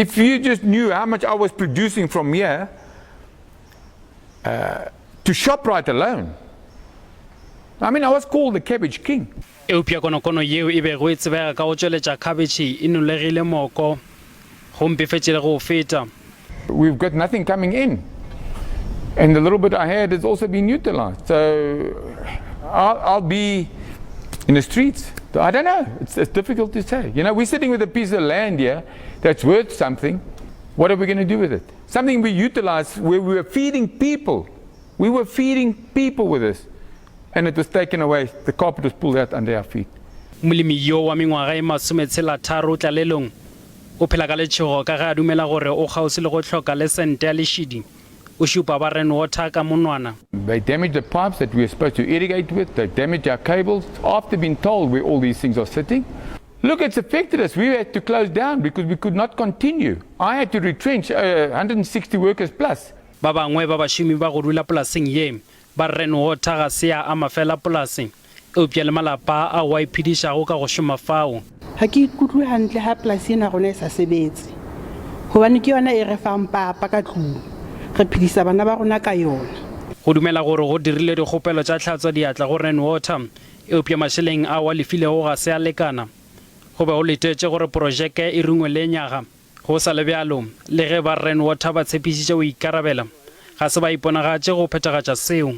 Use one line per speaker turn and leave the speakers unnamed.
If you just knew how much I was producing from here uh, to ShopRite alone, I mean, I was called the cabbage king.
Eupša konokono yeo e bego e tsebega ka go tšweletša khabetšhe e nolegile moko go mpefetše le go feta.
We've got nothing coming in. And the little bit I had has also been utilized. So I'll, I'll be in the streets. I don't know. It's, it's difficult to say. You know, we're sitting with a piece of land here that's worth something. What are we going to do with it? Something we utilized where we were feeding people. We were feeding people with this. And it was taken away. The carpet was pulled out under our feet.
Molemi yo wa mengwaga e masometshela-tharo tlalelong o phela ka letšhogo ka ge a dumela gore o kgauswi le go hloka le sente ya lešidi. O šupa ba Rand Water ka monwana.
They damaged the pipes that we were supposed to irrigate with, they damaged our cables after being told where all these things are sitting. Look, it's affected us. We had to close down because we could not continue. I had to retrench uh, 160 workers plus.
Ba bangwe ba bašomi ba go dula polaseng ye ba re Rand Water ga se ya ama fela polase, eupša le malapa ao a iphedišago ka go šoma fao.
Ga ke ikutlwe hantle ha polasi ena ya rona e sa sebetse gobane ke yona e re fang papa ka tlung, re phedisa bana ba rona ka yona.
Go dumela gore go dirilwe dikgopelo tša tlhatswa diatla go Rand Water, eupša mašeleng ao a lefilego ga se a lekana. Go be go letetše gore porojeke e rungwe lenyaga. Go sa le bjalo, le ge ba Rand Water ba tshepišitše go ikarabela, ga se ba iponagatše go phethagatša seo.